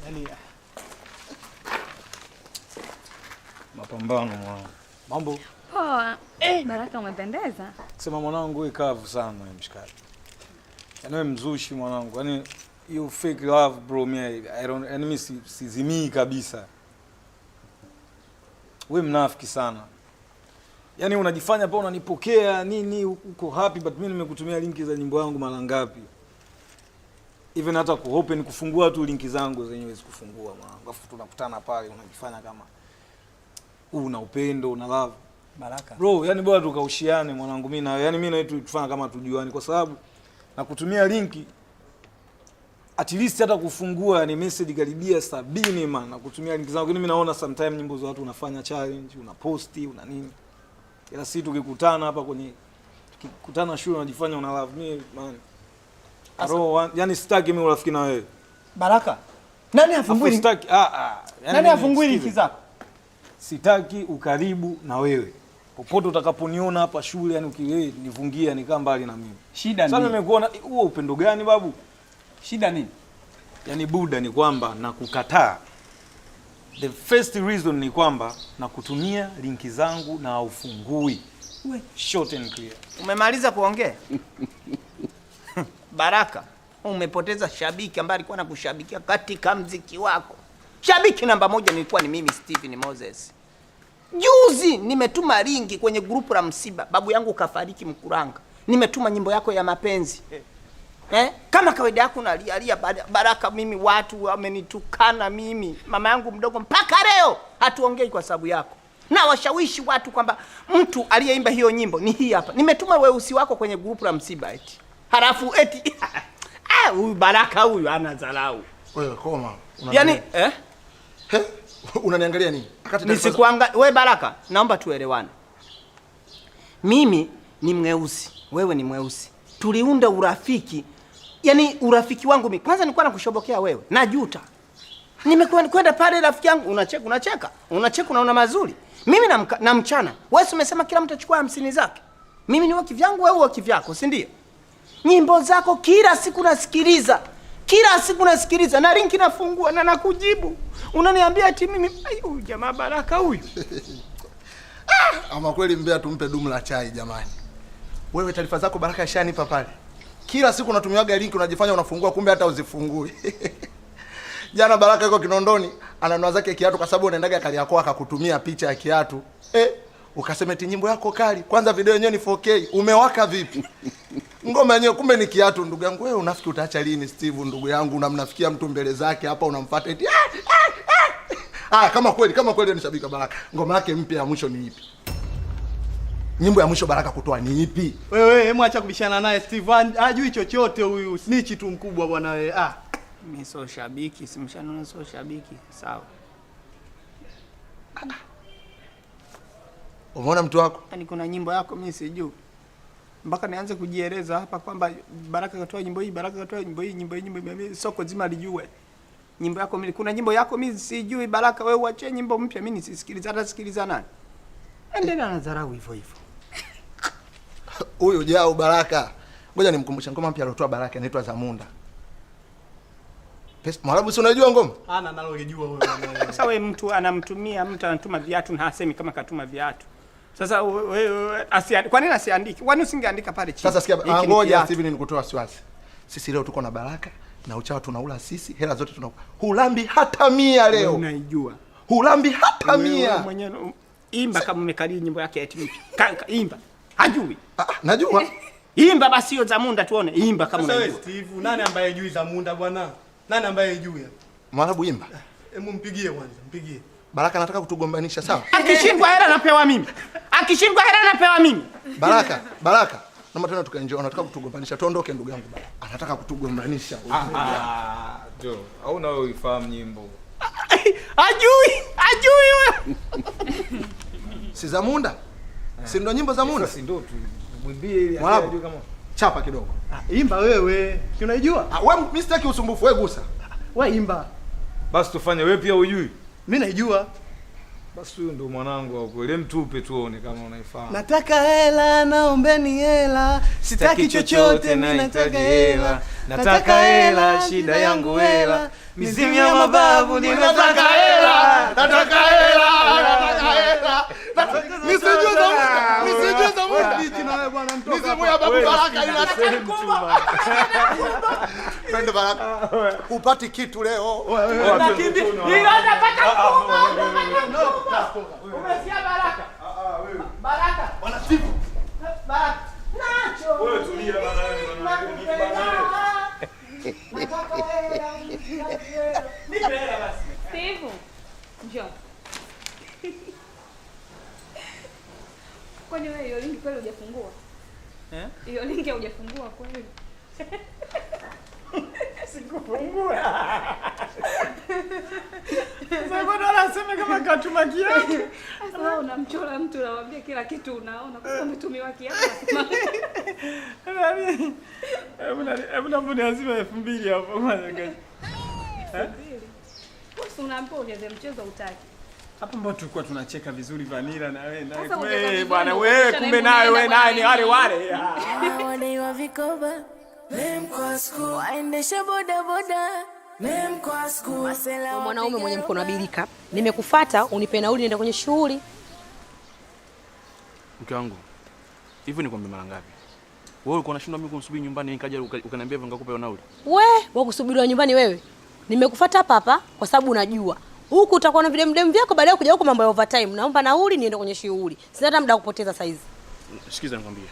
Yaani Mapambano mwanangu. Mambo. Poa. Baraka umependeza. Sema mwanangu wewe kavu sana wewe mshikaji. Yaani wewe mzushi mwanangu. Yaani hiyo fake love bro, mimi I don't, yaani mimi sizimii kabisa. Wewe mnafiki sana. Yaani unajifanya pa unanipokea nini, uko happy, but mimi nimekutumia linki za nyimbo yangu mara ngapi? Even hata ku open kufungua tu linki zangu zenyewe sikufungua mwanangu. Alafu tunakutana pale unajifanya kama una upendo, una love. Baraka. Bro, yani bora tukaushiane mwanangu mimi na yani mimi na wewe tufanya kama tujuani, kwa sababu nakutumia linki at least hata kufungua ni message karibia 70 man, nakutumia linki zangu. Lakini mimi naona sometime nyimbo za watu unafanya challenge, unaposti, una nini. Ila sisi tukikutana hapa kwenye tukikutana shule unajifanya una love me man. I don't want, yani sitaki mimi urafiki na wewe. Baraka. Nani afungui? Sitaki, yani Nani afungui mimi linki zako? Sitaki ukaribu na wewe. Popote utakaponiona hapa shule, yani ukiwewe nifungia nikaa mbali na mimi. Shida Sasa nini? nimekuona huo upendo gani babu? Shida nini? Yaani buda ni kwamba nakukataa. The first reason ni kwamba nakutumia linki zangu na haufungui. Short and clear. Umemaliza kuongea? Baraka, umepoteza shabiki ambaye alikuwa anakushabikia katika mziki wako. Shabiki namba moja nilikuwa ni mimi Stephen Moses. Juzi nimetuma linki kwenye grupu la msiba, babu yangu kafariki Mkuranga. Nimetuma nyimbo yako ya mapenzi. Kama kawaida yako unalia lia Baraka, mimi watu wamenitukana mimi. Mama yangu mdogo mpaka leo hatuongei kwa sababu yako. Na washawishi watu kwamba mtu aliyeimba hiyo nyimbo ni hii hapa. Nimetuma weusi wako kwenye grupu la msiba eti. Halafu eti huyu Baraka huyu ana dharau. Wewe koma. Yaani, eh? He? Unaniangalia nini? Akati Nisikuangalia. Wewe Baraka, naomba tuelewane. Mimi ni mweusi, wewe ni mweusi. Tuliunda urafiki. Yaani urafiki wangu mimi kwanza nilikuwa nakushobokea wewe. Najuta. Nimekuwa kwenda pale rafiki yangu unacheka, unacheka. Unacheka unaona mazuri. Mimi na mchana. Wewe si umesema kila mtu achukue 50 zake. Mimi ni kivyako, wewe kivyako, si ndio? Nyimbo zako kila siku nasikiliza. Kila siku nasikiliza na linki nafungua na nakujibu. Unaniambia ati mimi, ai, huyu jamaa Baraka huyu. Ama kweli Mbea tumpe dumu la chai jamani. Wewe taarifa zako Baraka shanipa pale. Kila siku unatumiaga linki unajifanya unafungua kumbe hata uzifungui. Jana Baraka yuko Kinondoni ananua zake kiatu kwa sababu unaendaga Kariakoo akakutumia picha ya kiatu. Ukasema eti nyimbo yako kali. Kwanza video yenyewe ni 4K. Umewaka vipi? Ngoma yenyewe kumbe ni kiatu ndugu yangu. Wewe unafiki utaacha lini Steve ndugu yangu? Unamnafikia mtu mbele zake hapa unamfuata eti kama kweli ni shabiki wa Baraka. Ngoma yake mpya ya mwisho ni ipi? Nyimbo ya mwisho Baraka kutoa ni ipi? Wewe hebu acha kubishana naye Steve. Hajui chochote huyu. Snitch tu mkubwa bwana wewe. Mimi sio shabiki, simshanaona sio shabiki. Sawa. Umeona mtu wako? Yaani kuna nyimbo yako mimi sijui. Mpaka nianze kujieleza hapa kwamba Baraka katoa nyimbo hii, Baraka katoa nyimbo hii, nyimbo hii, nyimbo hii, soko zima lijue. Nyimbo yako mimi, kuna nyimbo yako mimi sijui Baraka, wewe uache nyimbo mpya mimi nisisikilize, hata sikiliza nani? Endelea na dharau hivyo hivyo. Huyu jao Baraka. Ngoja nimkumbushe ngoma mpya aliyotoa Baraka inaitwa Zamunda. Pesa, Mwarabu si unajua ngoma? Hana nalolijua wewe bwana. Sasa wewe mtu anamtumia, mtu anatuma viatu na hasemi kama katuma viatu. Sasa wewe kwa nini asiandike? Kwani usingeandika pale chini? Sasa sikia, Hiki ni ngoja kiatu. Steven nikutoe wasiwasi. Sisi leo tuko na Baraka na uchawa tunaula sisi, hela zote tunakula. Hulambi hata 100 leo. Unaijua. Hulambi hata Wewe 100. mwenyewe imba kama umekalii nyimbo yake eti mpya. Imba. Hajui. Najua. Imba basi hiyo Zamunda tuone. Imba kama Sasa wewe unajua. Steve, nani ambaye hajui Zamunda bwana? Nani ambaye hajui? Mwarabu imba. Hebu mpigie kwanza, mpigie. Baraka anataka kutugombanisha, sawa? Akishindwa hela napewa mimi. Akishindwa hela napewa mimi. Baraka, Baraka. Naomba tena tukaenjoy. Anataka kutugombanisha. Tuondoke ndugu yangu Baraka. Anataka kutugombanisha. Jo, au na wewe uifahamu nyimbo? Hajui, hajui wewe. Si Zamunda? Si ndo nyimbo Zamunda? Sasa si ndo tumwimbie ili Mwarabu, ajue kama chapa kidogo. Imba wewe. Si unaijua? Wewe mimi sitaki usumbufu, wewe gusa. Wewe imba. Basi tufanye wewe pia hujui. Mimi naijua. Basi huyu ndo mwanangu wa kweli. Mtupe tuone kama unaifahamu. Nataka hela, naombeni hela, sitaki chochote, mimi nataka hela. Nataka hela, shida yangu hela. Mizimu ya mababu ninataka hela. Nataka hela, nataka hela. Nisijue za muda, nisijue za muda. Snitch na wewe bwana, mtoka. Mizimu ya babu Baraka inataka Twende Baraka. Upati kitu leo. Nakimbia. Ila napata mkubwa, napata mkubwa. Umesikia Baraka? Baraka. Bwana Steve. Baraka. Nacho. Wewe tulia bana wewe bana. Nakupenda. Nataka hela, hela. Nipe hela basi. Steve, njoo. Kwani wewe hiyo linki kweli hujafungua? Eh? Hiyo linki hujafungua kweli? Sikufungua. Sasa mbona anasema kama katuma kiatu? Sasa wewe unamchora mtu unamwambia kila kitu unaona, kumbe umetumiwa kiatu. Nani? Hebu nani? Hebu naomba niazime 2000 hapo kwanza guys. Wewe unaambiwa ucheze mchezo utaki. Hapo mbona tulikuwa tunacheka vizuri Vanilla na wewe na Sasa wewe ujeza bwana vizuri, wewe ukisha kumbe na naye wewe naye ni wale wale. Wadaiwa vikoba waendesha bodaboda Wewe mwanaume mwenye mkono wa birika, nimekufuata unipe nauli niende kwenye shughuli. Mke wangu, hivi nikwambie mara ngapi? Wewe ulikuwa unashindwa mimi kumsubiri nyumbani nikaja ukaniambia hivyo nikakupa hiyo nauli. We, wakusubiriwa nyumbani wewe. Nimekufuata hapa hapa kwa sababu unajua huku utakuwa na videmdem vyako, baadaye kuja huku mambo ya overtime. Naomba nauli niende kwenye shughuli. Sina hata muda wa kupoteza saizi. Sikiza nikwambie.